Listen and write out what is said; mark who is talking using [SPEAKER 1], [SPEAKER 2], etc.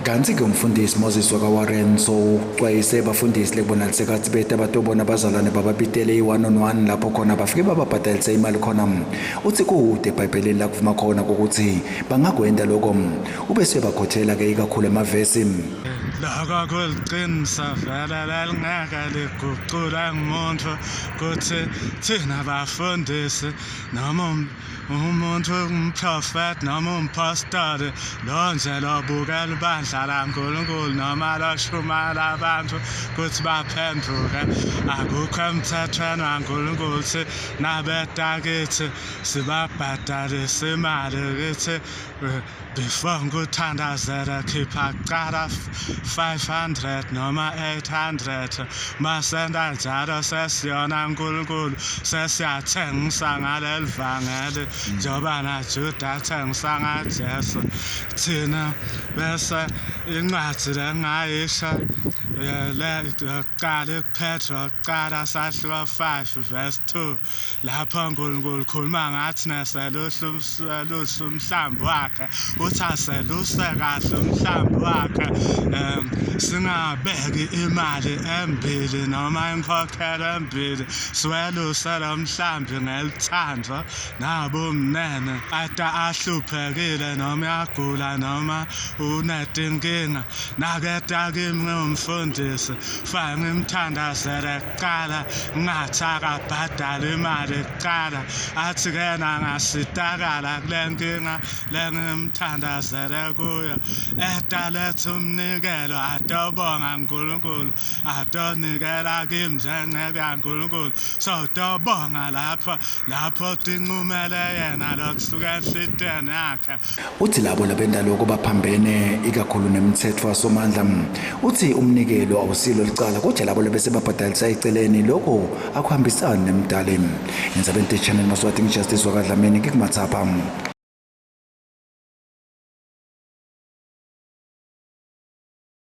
[SPEAKER 1] Kanti-ke umfundisi Moses wakaWarren sowuxwayise abafundisi lekubonalise kathi bete abatobona abazalwane bababitele i-one on one lapho khona bafike bababhadalise imali khona. Uthi kude ebhayibhelini la kuvuma khona kokuthi bangakwenda lokho. Ube seyabakhothela-ke ikakhulu emavesi.
[SPEAKER 2] Lokho kuliqiniso vele lelingeke liguculwe ngumuntu kuthi thina bafundisi noma umuntu umprofeti noma umpostoli lo nje lobukela ibandla laNkulunkulu noma loshumayela abantu kuthi baphenduke, akukho emthethweni waNkulunkulu ukuthi nabeta kithi sibabhadalise imali kithi before ngikuthandazele khipha kuqala 500 noma 800. Masenta njalo sesiyona uNkulunkulu, sesiyathengisa ngaleli vangeli njengoba naJuda athengisa ngaJesu thina. Bese incwadi lengayisho le yokuqala kuPetro kuqala sahluko 5 verse 2, lapho uNkulunkulu khuluma ngathi neselusa umhlambi wakhe, uthi aseluse kahle umhlambi wakhe, singabeki imali embili noma inkhokhelo embili, siweluse lo mhlambi ngelithando nabumnene. Ata ahluphekile noma uyagula noma unetinkinga, naketa kimi ngumfundisi fake ngimthandazele kuqala, ngathi akabhadala imali kuqala, athi kena ngasitakala kule nkinga lengimthandazele kuyo, eta letha umnikelo atobonga uNkulunkulu, atonikela kimi njenceku yaNkulunkulu. So tobonga lapho lapho tincumele yena lokusuka enhlitiyweni yakhe.
[SPEAKER 1] Uthi labo labenta lokho baphambene ikakhulu nemthetho wasomandla. Uthi umnikelo awusilo licala, kodwa labo lebese babhadalisa eceleni lokho akuhambisani nemdali. Endzabeni Channel Maswati, ngiJustice wakaDlamini, ngikumathapha.